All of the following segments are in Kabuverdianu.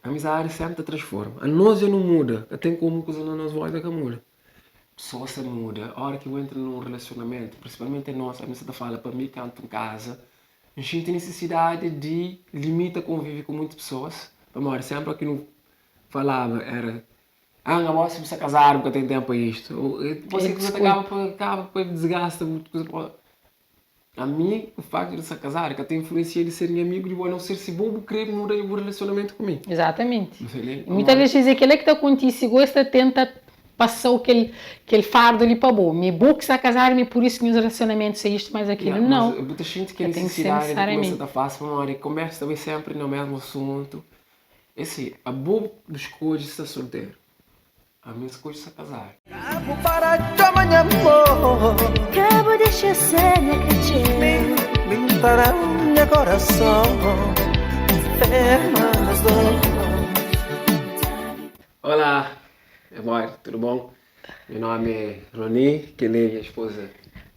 Amizadi sénpri ta transforma. Anos dja nu muda, ka ten komu kuza na nos vólta ka muda. Pesoas ta muda, óra ki bu entra na un relasionamentu, prinsipalmenti anos, ami sa ta fala pa mi kantu N kaza, N xinti nisisidadi di limita konvivi ku muitu pesoas, pamodi sénpri óki nu falaba éra, Ah, nha bo si bu sta kazadu bu ka ten ténpu pa istu, dipôs ki kuza ta kaba pa kaba pa disgasta bu kuza. Ami, o facto de sa casado ka ta influencia de ser nha amigo di bo, a não ser si bo bu kre muda bu relacionamento ku mi. Exatamente. E muitas vezes é kela ki ta kontise go, es ta tenta pasau kel kel fardo li pa bo, mi é bo ki sta casado, mi é por isso ki nhos relacionamento sa isto mais aquilo. Yeah, Não, mas bu ta xinti kel ka ten ki ser necesidade de kumesa necessariamente. ta fasi pamodi konbersa ta bai sempri na mesmu asuntu. É si, abo bu skodje sta solteru. Ami N skodje sta kazadu. Ka bu para txoma nha amor. Ka bu dexa ser nha kretxeu. Mi N ta da nha korason Ferma nos dos. Olá, amor, tudu bon? Nha nomi é Rony, kel-li é nha espoza.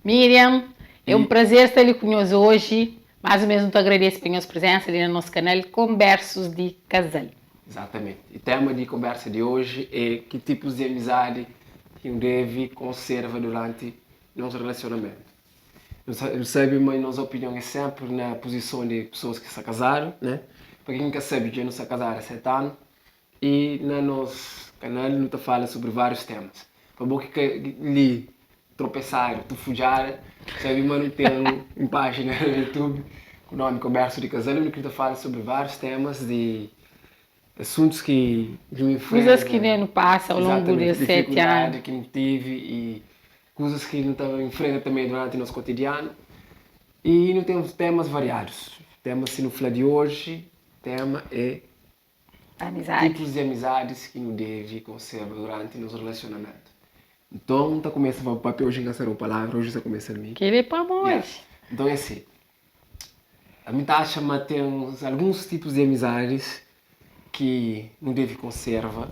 Miriam, é un prazer sta li ku nhos oji. Más un bês nu ta agradese pa nhos prezénsa li na nos kanal Konbersus di Kazal. Exatamente. E tema di konbersa di oji é ki tipus di amizadi ki nu debe konserva duranti nos relasionamentu. Nu sabe ma nos opinion é senpri na puzison di pesoas ki sta kazadu, né? Pa ken ki ka sabe, dja nu sta kazadu a 7 anu e na nos kanal nu ta fala sobri várius temas. Pa bo ki ka li tropesadu, tufudjada, sabe ma nu ten un pájina na YouTube ku nomi Konbersu di Kazal undi ki nu ta fala sobri várius temas di asuntus ki nu infrenta. Kuzas ki nu pasa au longu di es 7 anu. Difikuldadi ki nu tevi i kuzas ki nu ta infrenta tanbe duranti nos kotidianu. I nu ten temas variadus. Tema si nu fla di oji, tema é Amizadi. Tipus di amizadis ki nu debe konserva duranti nos relasionamentu. Nton, N ta kumesa pa papia oji N ka sabe un palavra, oji N ta kumesa mi. Kel-li é pa bo Yeah. oji. Nton é si, ami ta atxa ma ten alguns tipus di amizadis ki nu debe konserva,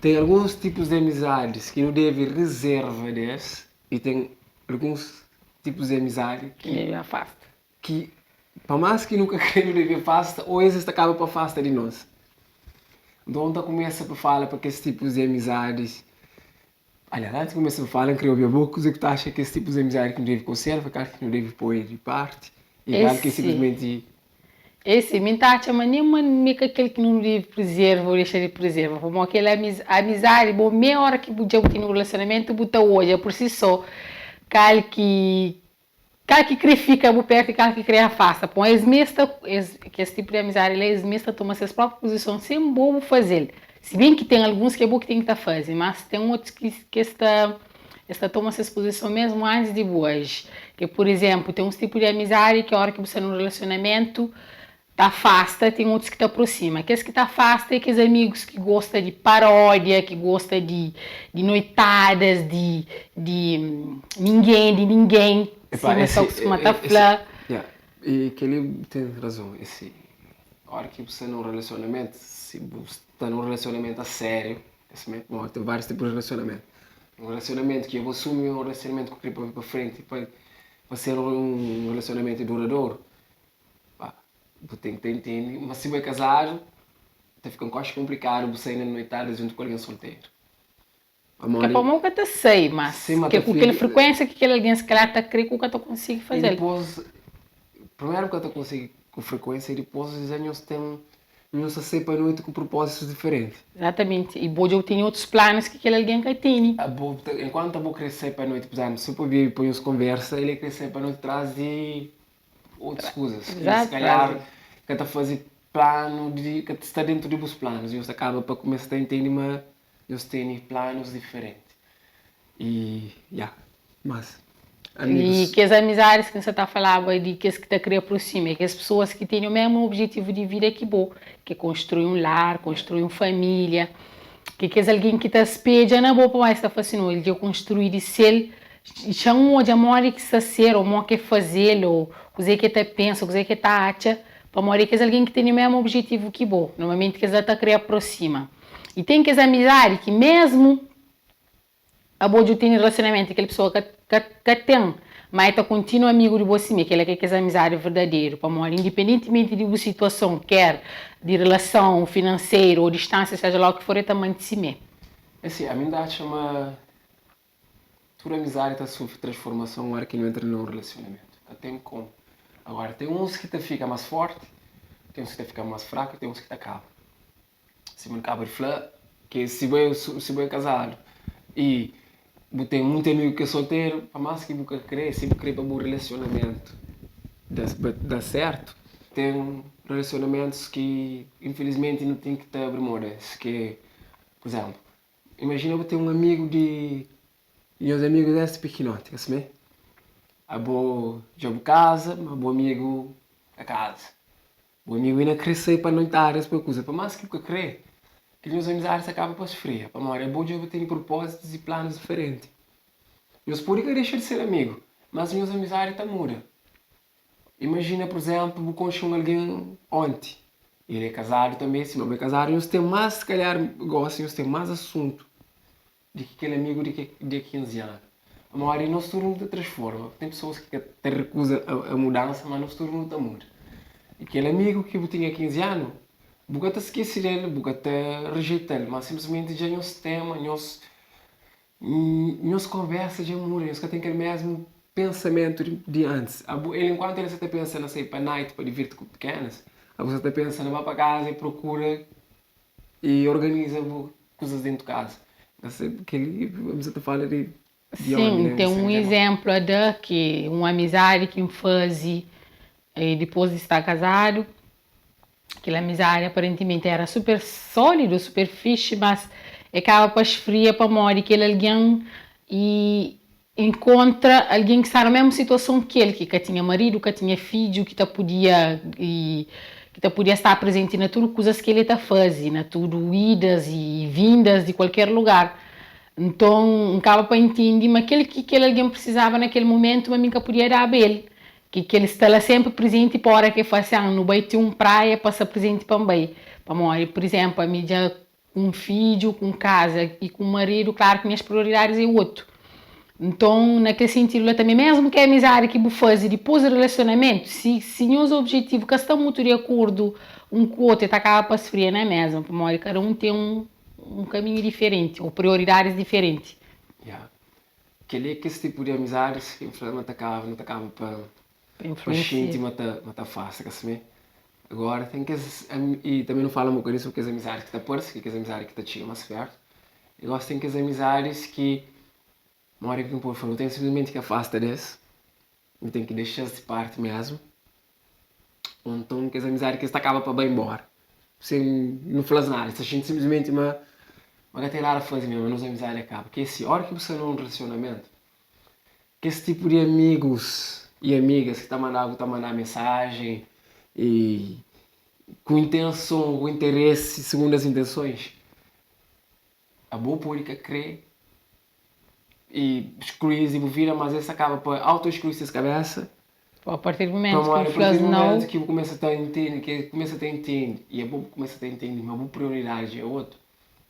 ten alguns tipus di amizadis ki nu debe rezerva des i ten alguns tipus di amizadi Ki debe afasta. Ki pa más ki nu ka kre nu debe afasta ô es es ta kaba pa afasta di nos. Nton nu ta kumesa pa fala pa kes tipus di amizadis. Aliás, antis di kumesa pa fala, N kre obi abo kuzê ki bu ta atxa kes tipus di amizadi ki nu debe konserva, kal ki nu debe poi di parti i kal ki é sinplismenti. Esse, mi N ta atxa ma nen ma mi ka kel ki nu debe prezerva ô dexa di prezerva, pamodi kel amizadi bo mé ora ki bu dja bu tene un relasionamentu bu ta odja pur si só kal ki Kal ki kre fika bu pertu i kal ki kre afasta. Pon es mes ta, es, kes tipu di amizadi la, es mes ta toma ses propriu puzison sen bo bu faze-l. Si ben ki ten alguns ki é bo ki ten ki ta faze, mas ten otus ki, ki es ta, es ta toma ses puzison mesmu antis di bu aji. Ke pur izénplu, ten uns tipu di amizadi ki óra ki bu sta nun relasionamentu, ta afasta, ten otus ki ta aprosima. Kes ki ta afasta é kes amigus ki gosta di paródia, ki gosta di di noitadas, di di ningen di ningen, Epá, sima esse, ta kustuma ta esse, fla. yeah, e kel-li bu ten razon, esse, óra ki bu sta na un relasionamentu, si bu sta na un relasionamentu a sériu, esse me, bom, ten várius tipu di relasionamentu, un relasionamentu ki bu asumi un relasionamentu ku kre pa pa frenti, pa pa ser un relasionamentu duradoru, Pá, bu ten ki ta intende ma si bu é kazadu, ta fika un koxi konplikadu bu sai na noitada djuntu ku algen solteru. Ke Pamodi. pamodi bu ka ta sai, mas Sim, ma ke ta ku kel fika. frikuénsia ki kel algen si kalhar ta kre ku ka ta konsigi I faze-l. dipôs, primeru bu ka ta konsigi ku frikuénsia i dipôs dja nhos ten, nhos ta sai pa noiti ku propózitus diferenti. Exatamenti. I bo dja bu tene otus planus ki kel algen ka tene. Abo, enkuantu abo kre sai pa noiti, pur izénplu, si bu pabia pa nhos konversa, el kre sai pa noiti tras di otus kuzas ki si kalhar ka ta faze planu di ka ta sta dentu di bus planus nhos ta kaba pa kumesa ta intende ma nhos tene planus diferenti i ya mas I amigus. kes amizadis ki N sa ta falaba di kes ki ta kre aprosima é kes pesoas ki tene mesmu objetivu di vida ki bo, ki é konstrui un lar, konstrui un família, ki é kes algen ki ta spedja na bo pamodi es ta fla si no el dja konstrui di sel Xa-m odja modi ki sta ser ô mo ki faze-l ô kuzê ki el ta pensa, kuzê ki el ta atxa, pamodi é kes algen ki tene mésmu obijetivu ki bo. Normalmenti kes la ta krê aprosima. I ten kes amizadi ki mésmu abo dja bu tene relasionamentu i kel pesoa ka ka ka ten, má el ta kontinua amigu di bo simé. Kel-la ki é kes amizadi verdaderu, pamodi indipendentimenti di bu situason, ker. di relason finanseru ou distánsia, seja lá o ki for, el ta mante simé. É si, ami N ta atxa ma tudu amizadi ta sufri transformason ora ki nu entra na un relasionamentu. Ka ten komu. Agora, ten uns ki ta fika más fórti, ten uns ki ta fika más fraku i ten uns ki ta kaba. Sima nu kaba di fla, ke si bo é si bo é kazadu i bu ten munti amigu ki é solteru, pa más ki bu ka kre, si bu kre pa bu relasionamentu da da sertu, ten relasionamentus ki infilismenti nu ten ki ta abri mon des, ke pur izemplu, imajina bu ten un amigu di nhos amigu desdi pikinoti, ka simé? Abo dja bu kaza, ma bu amigu ka kaza. Bu amigu inda krê sai pa noitadas pa kuza, pa más ki bu ka krê, kel nhos amizadi ta kaba pa sfria, pamodi abo dja bu tene propózitus i planus diferenti. Nhos pode ka dexa di ser amigu, mas nhos amizadi ta muda. Imajina, pur izénplu, bu konxe un algen onti, el é kazadu tanbê, sima bo é kazadu, nhos ten más, si kalhar gósi nhos ten más asuntu di ki kel amigu di ki di 15 anu. Pamodi nos tudu nu ta transforma. Ten pesoas ki ka ta rekuza a mudansa, ma nos tudu nu ta muda. I kel amigu ki bu tinha 15 anu, bu ka ta skese del, bu ka ta rejeita-l, ma sinplismenti dja nhos tema, nhos nhos konversa dja muda, nhos ka ten kel mesmu pensamentu di antis. Abo, el enkuantu el sa ta pensa na sai pa night pa divirti ku pekenas, abo sa ta pensa na ba pa kaza i prokura I organiza bu kuzas dentu kaza. Kel-li bu sa ta fala di di ómi, né? Sim, ten un izénplu a da ki un amizadi ki N faze dipôs di sta kazadu. Kel amizadi aparentimenti éra super sólidu, super fixi, mas e kaba pa sfria pamodi kel algen i Inkontra algen ki sta na mésmu situason ki el, ki ka tinha maridu, ka tinha fidju, ki ta podia i ki ta podia sta prezenti na tudu kuzas ki el ta faze, na tudu idas i vindas di kualker lugar. Nton, N kaba pa intende ma kel ki kel algen prisizaba na kel mumentu ma mi N ka podia daba el, ki kel sta la sénpri prezenti pa óra ki el fla sin, nu bai ti un praia pa sta prezenti pa N bai. Pamodi, pur izénplu, ami dja Ku un fidju, ku un kaza i ku un maridu, klaru ki nhas prioridadis é otu. Nton, na kel sentidu la tanbê, mésmu ki amizadi ki bu faze dipôs di relasionamentu, si si nhos obijetivu ka sta mutu di akordu un ku otu, el ta kaba pa sfria na mésmu, pamodi kada un ten un un kaminhu diferenti ô prioridadis diferenti. Ya. Kel-li é kes tipu di amizadis ki N fla ma ta kaba, nu ta kaba pa Pa pa influensia. xinti ma ta ma ta afasta, ka simé? Agora ten kes i tanbe nu fala un bokadinhu sobri kes amizadis ki ta parse, ki kes amizadi ki ta txiga mas pertu. I gosi ten kes amizadis ki modi ki N pode fla, nu ten sinplismenti ki afasta des, nu ten ki dexa-s di parti mesmu. Ô nton kes amizadi ki es ta kaba pa bai nbora sen nu fla-s nada, es ta xinti sinplismenti ma ma ka ten nada faze mesmu, ma nos amizadi kaba. Ki é si, óras ki bu sta na un relasionamentu, Kes tipu di amigus i amigas ki ta manda-bu ta manda mensajen i ku intenson, ku interesi, segundas intensons, abo pode ka kre i sklui-s di bu vida, mas es ta kaba pa auto-sklui ses kabesa. A partir di mumentu ki Pamodi bu a partir fla-s di nau. mumentu ki bu kumesa ta intende, ki es kumesa ta intende i abo bu kumesa ta intende ma bu prioridadi é otu,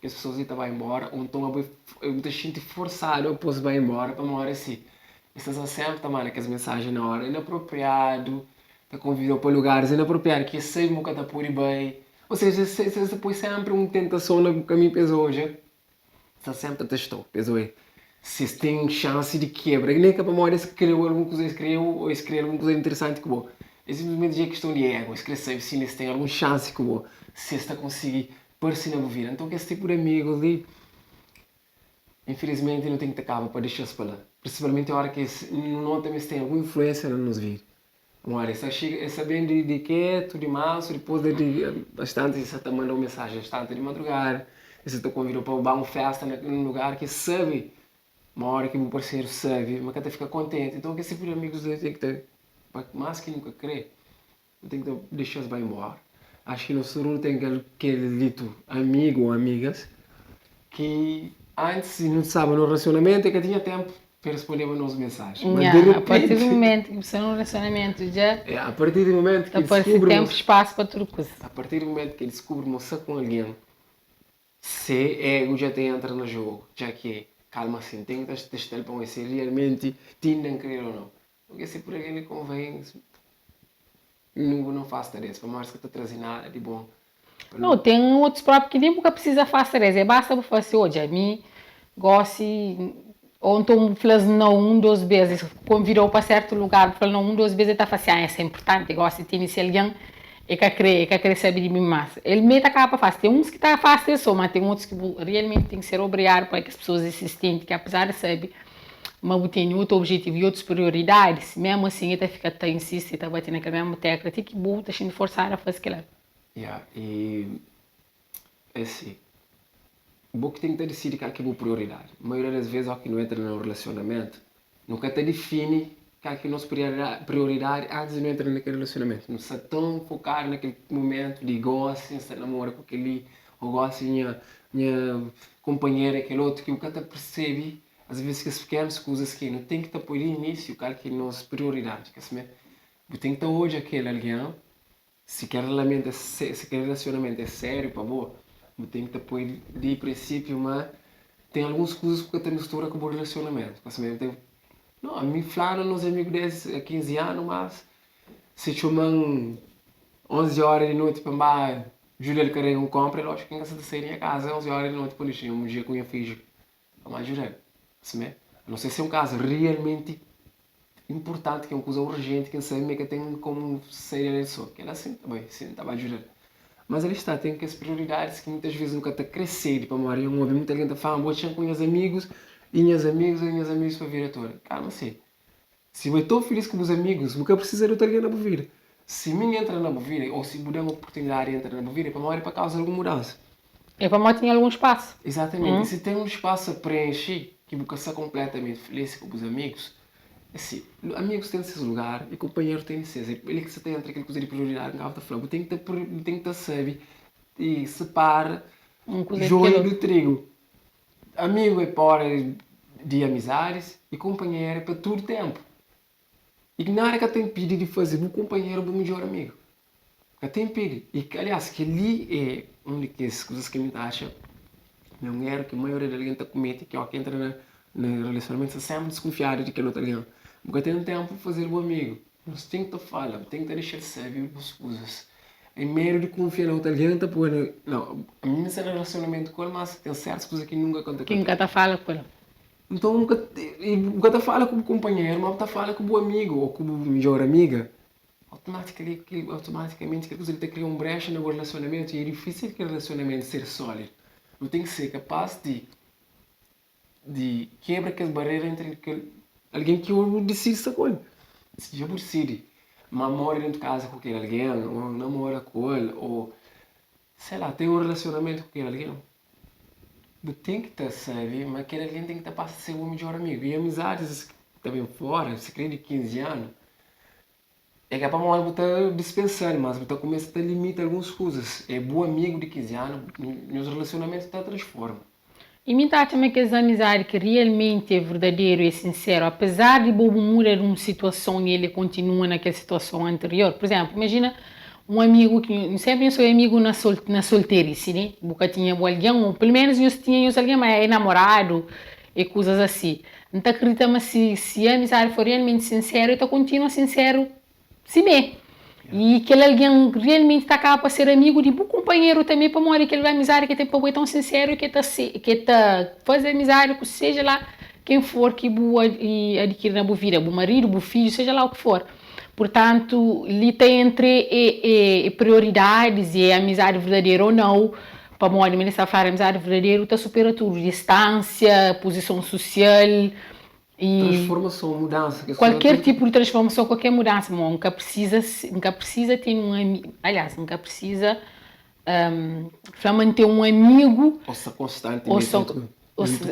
kes pesoas li ta bai embora ou nton abo bu ta xinti forsadu a pô-s bai embora pamodi asi es ta sta sénpri ta manda kes mensajen na óra inapropriadu, ta konvida-u pa lugaris inapropriadu ki es sabe ma bu ka ta pode bai. Ou seja, es ta poi sénpri un tentason na bu kaminhu pa es odja, es ta sénpri ta testa-u pa es odja si es ten xansi di kebra. Nen ka pamodi es krê-u algun kuza, es krê-u ô es krê algun kuza interesanti ku bo. É sinplismenti dja kiston di ego, es krê sabe si es ten algun xansi ku bo, si es ta konsigi parse na bu vida. Nton kes tipu di amigus li, infilismenti nu ten ki ta kaba pa dexa-s pa la. Prinsipalmenti ora ki es nu nota ma es ten algun influensia na nos vida. Pamodi es ta txiga, es ta ben di ketu, di mansu, dipôs di bastanti es sa ta manda un mensajen bastanti di madrugada, es sa ta konvida-u pa bu ba un festa na un lugar ki es sabe ma ora ki bu parseru sabe ma ka ta fika kontenti. Nton kes tipu di amigus li ten ki ta, pa más ki nu ka kre, Nu ten ki ta dexa-s bai embora. Acho ki nos tudu nu ten kel kel ditu amigu ou amigas ki antis si nu staba na un relasionamentu e ka tinha tenpu pa respondeba nos mensajen. Mas di Nha, a partir di repenti, mumentu ki bu sta na un relasionamentu dja é, a partir di mumentu ta ki parse diskubri tenpu ma spasu pa tudu kuza. a partir di mumentu ki diskubri ma bu sta ku un algen, se ego dja ta entra na jogu, dja ki kalma sin, ten ki ta testa-l pa un se realmenti tinda N kre-l ou nau. Porque se por algen li konven, nu bu não faz ta des, pamodi es ka ta traze nada di bon. Nau, ten otus propi ki nen bu ka precisa afasta des, é basta bu fla si, odja, mi gosi, ou nton bu fla-s nau un, dos bes, es konvida-u pa sertu lugar, bu fla nau un, dos bes, el ta fla si, ah, es é inpurtanti, gosi tene si algen, e ka kre, e ka kre sabe di mi mas. El mê ta kaba pa afasta. Ten uns ki ta afasta es so, ma ten otus ki bu realmenti ten ki ser obrigadu pa kes pesoas insistenti ki apezar di sabe ma bu tene otu objetivu i otus prioridadis, memu asin e ta fika ta insisti, ta bati na kel memu tekla ti ki bu ta xinti forsadu a faze kila. Ya, i é si, bo ki ten ki ta disidi kal ki é bu prioridadi. Maioria des ves, óki nu entra na un relasionamentu, nu ka ta difini kal ki é nos prioridadi antis di nu entra na kel relasionamentu. Nu sta ton fokadu na kel mumentu di gósi N sta namora ku kel-li ô gósi nha nha kunpanheru é kel otu ki bu ka ta persebe as ves kes pikenus kuzas ki nu ten ki ta poi di inisiu kal ki é nos prioridadi. Ka simé? Bu ten ki ta odja kel algen Si kel relamentu é si kel relasionamentu é sériu pa bo, bu ten ki ta poi di prinsipiu ma ten alguns kuzas ku ka ta mistura ku bu relasionamentu. Pa simé, ten, no, ami flanu nos amigu des 15 anu mas si txoman 11 ora di noti pa N ba djuda-l karega un konpra, é lójiku ki N ka sa ta sai di nha kaza 11 ora di noti pa N dixi nha mudjer ku nha fidju pa N ba djuda-l. Pa simé, a no ser si é un kazu realmenti inpurtanti, ki é un kuza urjenti ki N sabe ma e ka ten komu sai del el so. Kel-la sin ta bai, sin ta ba djuda-l. Mas ali sta, ten kes prioridadis ki muitas ves nu ka ta kre sede pamodi N obi muita algen ta fla, Bo txen ku nhas amigus i nhas amigus i nhas amigus pa vida toda. Kalma si. Si bo é ton filis ku bus amigus, bu ka prisiza di otu algen na bu vida. Si mi N entra na bu vida ô si bu da-m oportunidadi di entra na bu vida é pamodi pa kauza di algun mudansa. É pamodi tinha algun spasu. Exatamente. E si ten un spasu a prenxe ki bu ka sta konpletamenti filis ku bus amigus, é si, amigus ten ses lugar i kunpanheru ten di ses. É li ki sa ta entra kel kuza di prioridadi ki N kaba ta fla. Bu ten ki ta bu ten ki ta sabe i sipara Un kuza di kel joiu otu. di trigu. Amigu é pa ora di amizadis i kunpanheru é pa tudu ténpu. I nada ka ta inpidi di faze bu kunpanheru bu midjór amigu. Ka ta inpidi. I aliás, kel-li é un di kes kuzas ki mi ta atxa ma é un éru ki maioria di algen ta kumete, ki óki ki entra na na relasionamentu sta sénpri diskunfiadu di kel otu algen. Bu ka ten ténpu pa faze-l bu amigu. Nhos ten ki ta fala, bu ten ki ta dexa-l sabe bus kuzas. Em medu di kunfia na otu algen, ta poi na. Nau, ami N sta na relasionamentu ku el, mas ten sértus kuza ki nunka ka N ta Ki N ka ta fala ku el. Nton, bu ka, bu ka ta fala ku bu kunpanheru, ma bu ta fala ku bu amigu ô ku bu midjór amiga. Automatikamenti kel kuza li ta kria un brexa na bu relasionamentu i é difísil kel relasionamentu ser sólidu. Bu ten ki ser kapás di di kebra kes barera entri kel algen ki bu disidi sta ku el. Si dja bu disidi ma mora dentu kaza ku kel algen ô namora ku el ô sei la ten un relasionamentu ku kel algen, Bu ten ki ta sabe ma kel algen ten ki ta pasa ser bu midjór amigu. I amizadis ki ta ben fóra, sikrê di 15 anu, é ka pamodi bu ta dispensa-l, mas bu ta kumesa ta limita alguns kuzas. É bu amigu di 15 anu, nhos relasionamentu ta transforma. I mi ta atxa ma kes amizadi ki rialmenti é verdaderu i é sinseru, apezar di bo bu muda di un situason i el kontinua na kel situason anterior. Pur izénplu, imajina Un amigu ki nhu senpri nhos foi amigu na sol na solterisi ne bu ka tinha bu algen ou pelu menus nhos tinha nhos algen ma é namoradu e kuzas asi N ta kridita ma si si amizadi for realmenti sinseru e ta kontinua sinseru simé i kel algen realmenti ta kaba pa ser amigu di bu kunpanheru tanbe pamodi kel amizadi ke ten pa bo é tãu sinseru ke ta se ke ta faze amizadi ku seja la ken for ki bu adikiri na bu vida bu maridu bu fidju seja la u ki for. Purtantu, li ta entra e prioridadis e amizadi verdaderu ou nau, pamodi mi sta fla amizadi verdaderu ta supera tudu, distánsia, puzison susial i. Transformason, mudansa. Kualker tipu di transformason, kualker mudansa, mo N ka prisiza, N ka prisiza ten un amigu, aliás, N ka prisiza fla ma N ten un amigu. Ou sta konstantimenti juntu ku el.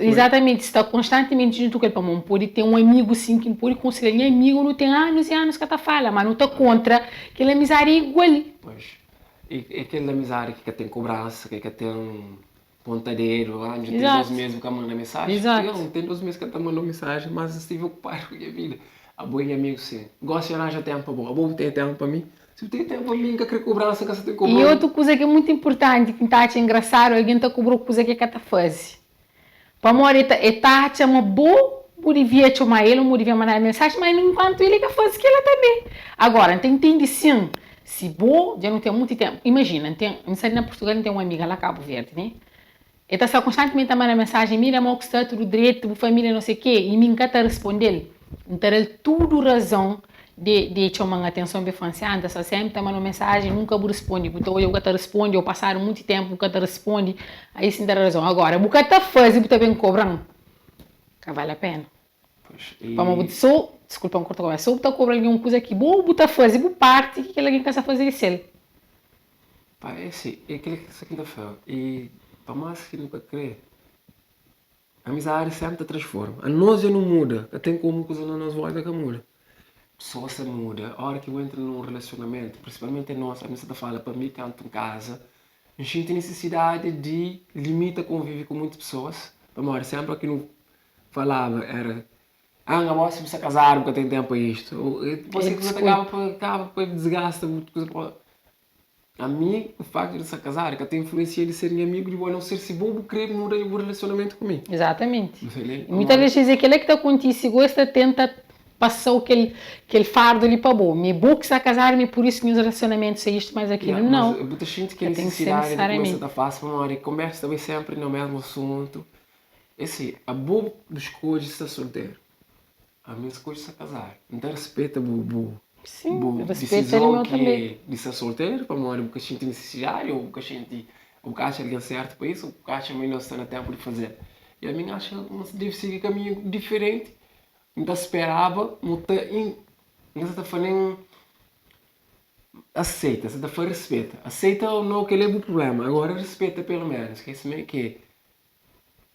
Exatamente, sta konstantimenti juntu ku el, pamodi N pode ten un amigu sin ki N pode konsidera nha amigu, nu ten anus i anus ka ta fala, ma nu ta kontra, kel amizadi é igual. Pois, e kel amizadi ki ka ten kobransa, ki ka ten ponta dedu, ah dja ten dos mes bu ka manda mensaji, N ten dos mes ka ta manda mensaji, mas N stive okupadu ku nha vida. Abo é nha amigu sin, gosi aranja tenpu pa bo, abo bu ten tenpu pa mi? Si bu ten tenpu pa mi, N ka kre kobransa, N ka sa ten I kobra-u. otu kuza ki é mutu inpurtanti ki N ta atxa engrasadu, algen ta kobra-u kuza ki el ka ta faze. Pamodi el ta el ta atxa ma bo bu devia txoma el ô bu devia manda-l mensaji, má enkuantu el ka faze kel-la tanbê. Agora, N ta intende sin. Si bo dja nu ten mutu tenpu, imajina, N ten, N sta li na Purtugal, N ten un amiga la Kabu Verdi, ne? El ta sta konstantimenti ta manda mensajen, Mira mo ku sta, tudu dretu, bu familia, no se ke, i mi N ka ta risponde-l. N ta da-l tudu razon de de txoma-m atenson pa el fla-m si, Ah, N ta sta senpri ta manda-u mensajen, nunka bu risponde, bu ta odja bu ka ta risponde, ô pasadu mutu tenpu bu ka ta risponde, aí si N ta da razon. Agora, bu ka ta faze, bu ta ben kobra-m? Ka vale a pena. Pamodi bu so, diskulpa N korta konversa, so bu ta kobra algen un kuza ki bo bu ta faze bu parti ki kel algen ka sa faze di sel. Pa é si, é kel ki sa ki N ta fla, i pa más ki nu ka kre, amizadi senpri ta transforma. Anos dja nu muda, ka ten komu kuza na nos volta ka muda. Pesoas ta muda, ora ki bu entra nun relasionamentu, prinsipalmenti anos, ami sa ta fala pa mi kantu N kaza, N xinti nisisidadi di limita konvivi ku muitu pesoas, pamodi senpri ki nu falaba era, Ah, nha bo si bu sta kazadu bu ka ten tempu pa istu. Dipôs ki kuza ta kaba pa kaba pa disgasta bu kuza pa Ami o faktu di sta kazadu ka ta influensia di ser nha amigu di bo a nau ser si bo bu kre muda bu relasionamentu ku mi. Exatamente. Muitas ves é kela ki ta kontise go es ta tenta pasau kel kel fardu li pa bo. Mi é bo ki sta kazadu mi é pur isu ki nhos relasionamentu sta istu mais akilu. Yeah, Nau. mas bu ta xinti kel Ka ten ki ser nisisidadi di kumesa nesesariamenti. ta fasi pamodi konbersa ta bai senpri na mesmu asuntu. É si, abo bu skodje sta solteru, ami N skodje sta kazadu. N ta rispeta bu bu Sim, bu rispeta di disizon meu ki tanbe. é di sta solteru pamodi bu ka xinti nisisidadi ô bu ka xinti ô bu ka atxa algen sertu pa isu ô bu ka atxa ma inda sta na tenpu di faze-l. I ami N atxa ma N debe sigi kaminhu diferenti. N ta speraba ma ta N ka sa ta fla nen aseita, N sa ta fla rispeta. Aseita ô nau kel-li é bu prubléma, agora rispeta pelu ménus, ke sima ke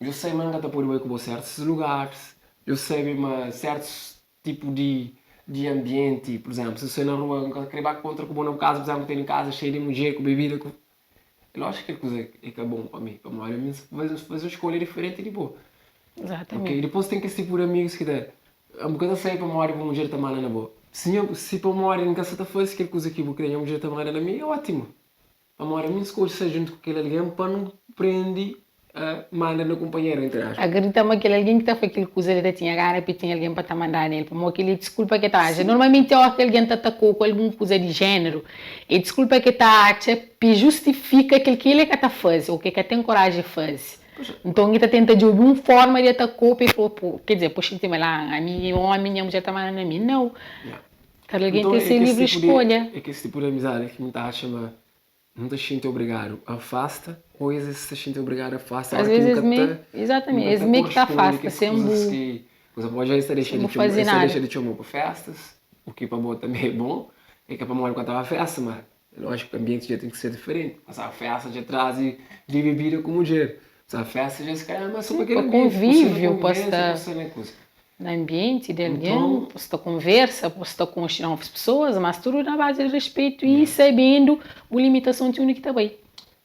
Djo sabe ma N ka ta pode bai ku bo sertus lugaris, djo sabe ma sertus tipu di di anbienti, pur izénplu, si N sai na rua N ka kre ba kontra ku bo na bu kaza, pur izénplu, N tene kaza xeiu di mudjer ku bebida ku. É lójiku ki kel kuza é ka bon pa mi, pamodi ami N faze un skolha diferenti di bo. Ok, dipôs ten kes tipu di amigus ki ta, bu ka ta sai pamodi bu mudjer ta manda na bo. Si nha, si pamodi N ka sa ta faze kel kuza ki bu kre nha mudjer ta manda na mi, é ótimu. Pamodi ami N skodje sta djuntu ku kel algen pa nu prende a manda na kunpanheru, entri aspas. Akredita ma kel algen ki ta fla kel kuza li ta tinha gana pa el tinha algen pa ta manda nel, pamodi kel-li é diskulpa ki el ta atxa. Normalmenti óras ki algen ta ataka-u ku algun kuza di jéneru, é diskulpa ki el ta atxa pa el justifika kel ki el é ka ta faze ô ki el ka ten koraji di faze. Nton, el ta tenta djobe un fórma di ataka-u pa el fla-u, pô, ker dizer, pa bu xinti ma el, ah, ami é ómi, nha mudjer ta manda na mi. Nau! Kada algen Nton ten é se kes livri tipu di skolha. é kes tipu di amizadi ki N ta atxa ma N ta xinti obrigadu afasta ô es es ta xinti obrigadu afasta Às óra ki vezes N es ka mê, ta exatamente, N ka es ta mê ki ta korresponde afasta kes sen kuzas bu ki Kuza pode es ta dexa sen di bu txoma faze es ta nada. dexa di txoma pa festas u ki pa bo tanbe é bon é ka pamodi ku ka ta ba festa ma é lójiku ki anbienti dja ten ki ser diferenti pasaba festa dja traze di bebida ku mudjer pasaba festa dja si kalhar ma so pa Sim, kel pa anbienti ku sta na konvíviu, pa konvivênsia sta ku sta na kuza. na anbienti di algen, Nton. pa sta konversa, pa sta konxe novus pesoas, mas tudu na bazi di respetu i sabendu bu limitason ti undi ki ta bai.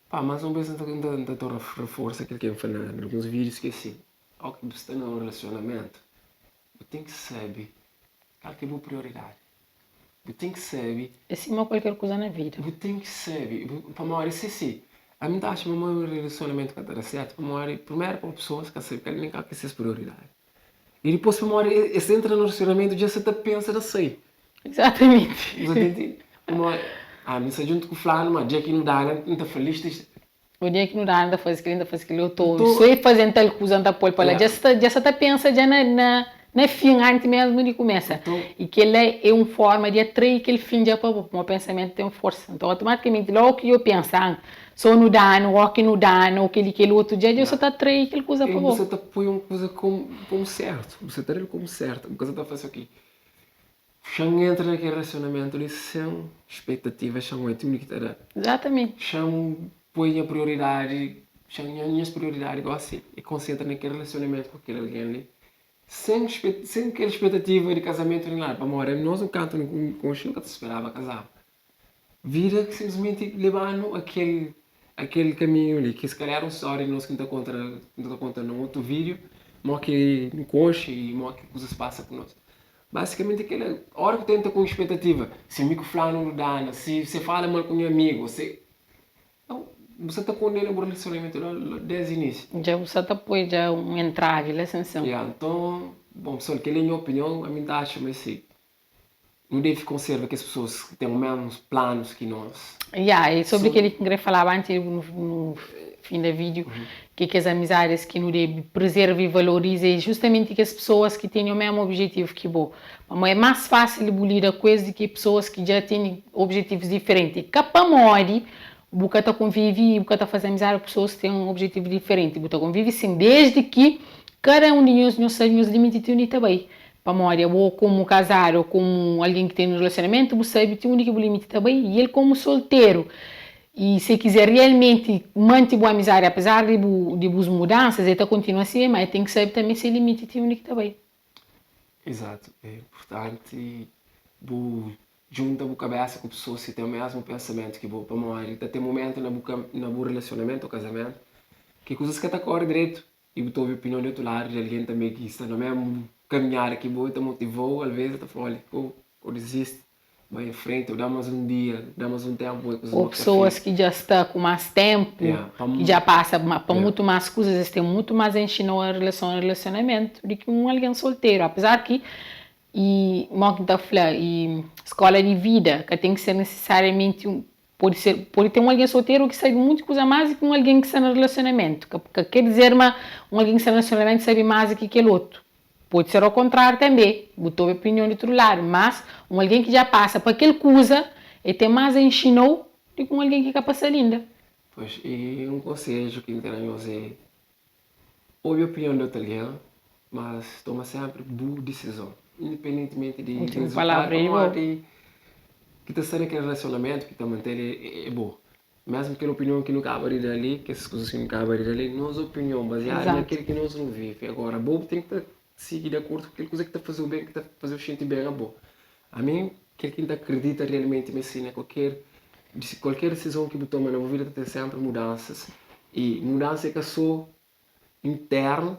Pá, más un bes N ta N ta torna reforsa kel ki N fla na alguns vídius ki é si, óki bu sta na un relasionamentu, bu ten ki sabe kal ki é bu prioridadi. Bu ten ki sabe. É sima kualker kuza na vida. Bu ten ki sabe, pamodi si si, ami N ta atxa ma un relasionamentu ka ta da sértu pamodi primeru pa pesoas ka sabe kal nen kal ki é ses prioridadi. I dipôs pamodi es entra na relasionamentu dja sa ta pensa na sai. Exatamente. Bu sa ntende? Pamodi, ah, mi sta djuntu ku fulanu, ma dia ki nu da N ta fla lixta ixta. O dia ki nu da N ta faze kel-li, N ta faze kel-li, oto so e faze-m tal kuza N ta pô-l pa la. Dja sta dja sa ta pensa dja na na na fin anti mesmu di kumesa. I kel-la é un forma di atrai kel fin dja pa bo, pamodi pensamentu ten forsa. Nton automatikamenti logu ki dja pensa, ah, So nu danu, ó ki nu danu, ó kel-li kel otu dja, dja sa ta atrai kel kuza pa I bo. bu sa ta poi un kuza komu komu sertu, bu sa ta da-l komu sertu, bu ka sa ta fla si ok, xa-m entra na kel relasionamentu li sen spetativa, xa-m oja ti undi ki ta da. Exatamente. Xa-m poi nha prioridadi, xa-m nha nhas prioridadi gosi é konsentra na kel relasionamentu ku kel algen li, sen sen kel spetativa di kazamentu nen nada, pamodi nos kantu nu konxe nu ka ta speraba kazaba. Vida ki sinplismenti leba-nu a kel a kel kaminhu li, ki si kalhar un stória di nos ki N ta konta N ta konta na otu vídiu, mo ki nu konxe i mo ki kuzas pasa ku nos. Basikamenti kel la, óra ki bu ta entra ku un spetativa, si mi ku flanu nu dana, si se fala mal ku nha amigu, si bu sa ta kondena bu relasionamentu la desdi inísiu. Dja bu sa ta poi dja un entravi la sen sen. Ya, nton, bon pesoal, kel li é nha opinion, ami N ta atxa ma é si. Nu debe konserva kes pesoas ki ten mesmus planus ki nos. Ya, e sobri kel-li ki N krê falaba antis no fin da vídiu, ki kes amizadis ki nu debe prezerva i valoriza é justamenti kes pesoas ki tene omesmu objetivu ki bo. Pamodi é más fásil bu lida ku es di ki pesoas ki dja tene objetivus diferenti. Ka pamodi bu ka ta konvive i bu ka ta faze amizadi ku pesoas ki ten objetivu diferenti. Bu ta konvive sin, desdi ki kada un di nhos, nhos sabe nhos limiti ti undi ta bai. Pamodi abo komu kazadu ô komu algen ki ten un relasionamentu, bu sabe ti undi ki bu limiti ta bai i el komu solteru. I si el kizer rialmenti mante bu amizadi apezar di bu di bus mudansas, el ta kontinua simé, má el ten ki sabe tanbê se limiti ti undi ki ta bai. Izatu. É inpurtanti bu djunta bu kabésa ku pesoas ki ten mésmu pensamentu ki bo, pamodi ta ten momentu na bu na bu relasionamentu ô kazamentu ki kuzas ka ta kóre dretu. I bu ta obi opinion di otu ladu di algen tanbe ki sta na mesmu kaminhada ki bo, i ta motivau, alves i ta fla, olha, ka dizisti, bai en frenti, ô da mas un dia, da mas un tempu, bai kuzas Ô pesoas ki dja sta ku mas tempu, ki dja pasa pa mutu mas kuzas, es ten mutu mas a inxinau en relason a relasionamentu di ki un algen solteru, apezar ki i mo ki N ta fla, i skola di vida ka ten ki ser nesesariamenti un Pode ser, pode ten un algen solteru ki sabe monti kuza más di ki un algen ki sta na relasionamentu. Ka, ka ker dizer ma un algen ki sta na relasionamentu sabe más di ki kel otu. Pode ser okontráriu tanbê, bu ta obi opinion di tudu ladu, mas un algen ki dja pasa pa kel kuza, el ten más a inxina-u di ki un algen ki ka pasa-l inda. Pois, i un konsedju ki N ta da nhos é, Obi opinion di otu algen, mas toma senpri bu disizon, indipendentimenti di Últimu rezultadu, palavra é di bo. pamodi ki ta sta na kel relasionamentu, ki ta mante-l é bo. Mesmu kel opinion ki nu kaba di da li, kes kuzas ki nu kaba di da li, nos opinion baziadu na Izatu. kel ki nos nu vive. Agora, bo bu ten ki ta sigi di akordu ku kel kuza ki ta faze-u ben, ki ta faze-u xinti ben a bo. Ami, kel ki N ta kridita realmenti ma é si, na kualker kualker disizon ki bu toma na bu vida ta ten senpri mudansas. I mudansa é ka so internu,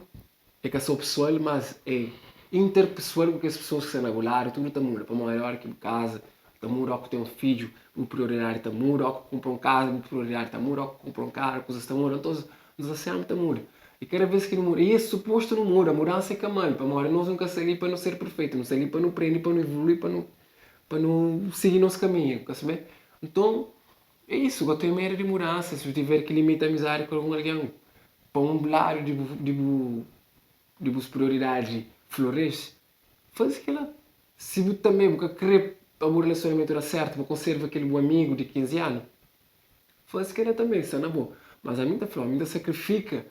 é ka so pesoal, mas é interpesoal ku kes pesoas ki sta na bu ladu, tudu ta muda. Pamodi óra ki bu kaza ta muda, óra ki bu ten un fidju bu prioridadi ta muda, óra ki bu kunpra un kaza bu prioridadi ta muda, óra ki bu kunpra un karu kuzas ta muda. Nton, nos senpri ta muda. I kada bes ki nu muda, i é supostu nu muda, mudansa é ka mal, pamodi nos nu ka sta li pa nu ser perfeitu, nu sta li pa nu prende, pa nu evolui, pa nu pa nu sigi nos kaminhu, ka sabe? Nton, é isu, ka ten medu di mudansa, si bu tiver ki limita amizadi ku algun algen pa un ladu di bu di bu di bus prioridadi floresce, faze kila. Si bu tanbe bu ka kre pa bu relasionamentu da sertu, bu konserva kel bu amigu di 15 anu, Faze kela tanbe sta na bo. Mas ami ta fla, mi ta sakrifika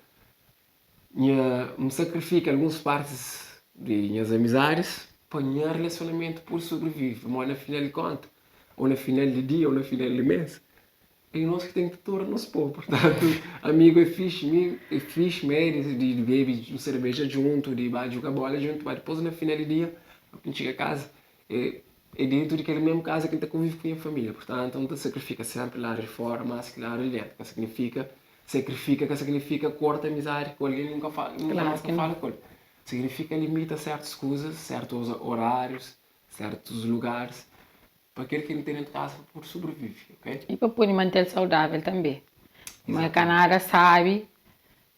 nha, N sakrifika alguns partis di nhas amizadis pa nha relasionamentu pode sobrevive. Pamodi na final di konta, ô na final di dia, ô na final di mês, é nos ki ten ki tora nos pon. Purtantu, amigu é fixi, mi é fixi mé di bebe un serbeja djuntu, di ba djuga bola djuntu, ma dipôs na final di dia, N txiga kaza, É é dentu di kel mesmu kaza ki N ta konvive ku nha família. Purtantu, N ta sakrifika sénpri ladu di fóra más ki ladu di déntu. Ka signifika sakrifika ka signifika korta amizadi ku algen nunka fala nunka más ka fala ku el. Signifika limita sértus kuzas, sértus orárius, sértus lugaris pa kel ki N ten dentu kaza pa pode sobrivive, ok? I pa pode mante-l saudável tanbê. Ma ka nada sábi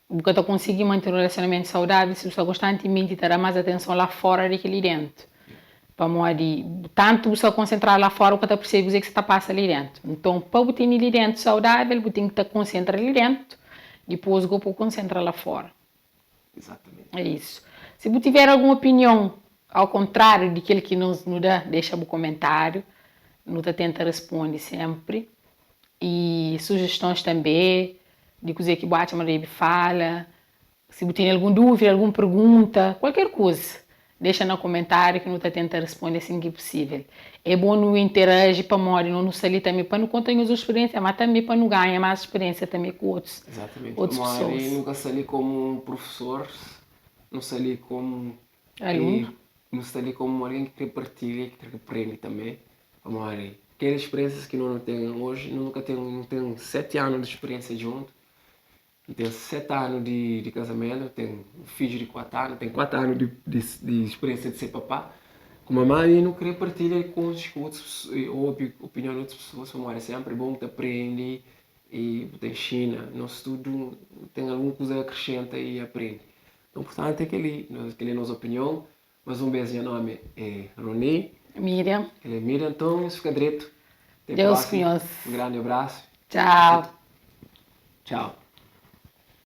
Bu ka ta konsigi mante un relasionamentu saudável si bu sta konstantimenti ta da más atenson la fóra di ki li déntu. Pamodi tantu bu sta konsentradu la fóra bu ka ta persebe kuzê ki sta ta pasa li déntu. Nton, pa bu tene li déntu saudável, bu ten ki ta konsentra li déntu, dipôs gó pa bu konsentra la fóra. Exatamente. É isu. Si bu tiver algun opinion ao kontráriu di kel ki nos nu da, dexa bu komentáriu. Nu ta tenta responde sénpri. I sujestons tanbê di kuzê ki bu atxa ma debe fala. Si bu tene algun dúvida, algun pergunta, kualker kuza, dexa na komentáriu ki nu ta tenta responde asin ki pusível. É bon nu interaji pamodi no nu sta li tanbê pa nu konta nhos spiriénsia, má tanbê pa nu ganha más spiriénsia tanbê ku otus Exatamente. otus Pamodi pesoas. nu ka sta li komu profesoris, nu sta li komu Alunu. Nu sta li komu algen ki kre partilha, ki kre prende tanbê, pamodi kel spiriénsias ki no ten oji, no ka ten, nu ten 7 anu di spiriénsia djuntu, nu ten 7 anu di di kazamentu, nu ten un fidju di 4 anu, ten 4 anu di di di spiriénsia di ser papá ku mamá i nu kre partilha kuzas ku otus obi opinion di otus pesoas pamodi é sénpri bon ta prende i bu ta inxina, nos tudu ten algun kuza akresenta i aprende. Nton, purtantu, é kel-li. Kel-li é nos opinion. Más un bês, nha nómi é Rony. Miriam. Kel é Miriam. Nton, nhos fika dretu. Até Deus ku próxima. nhos. Un grandi abrasu. Tchau. Tchau.